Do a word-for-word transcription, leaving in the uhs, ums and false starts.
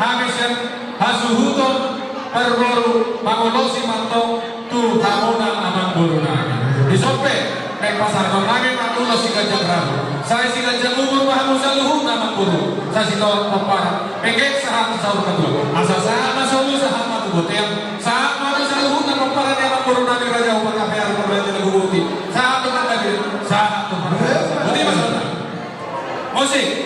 Hami sian hasuhuton parboru mangolosi ma antong tu hamuna amangboru nami. Dison pe naeng pasahaton nami ma ulos siganjang rabu. Sai siganjang umur ma hamu saluhutna amangboru, sasintongatan pomparan, mengge sahat tu saur matua. Asa sahat ma solu, sahat ma tu bontean, sahat ma tu saluhutna pomparan ni amangboru nami Raja Huparkapean, Raja Naguboti. Sahat tu panggabean, sahat tu parhorasan. Boti ma sahat. Musik.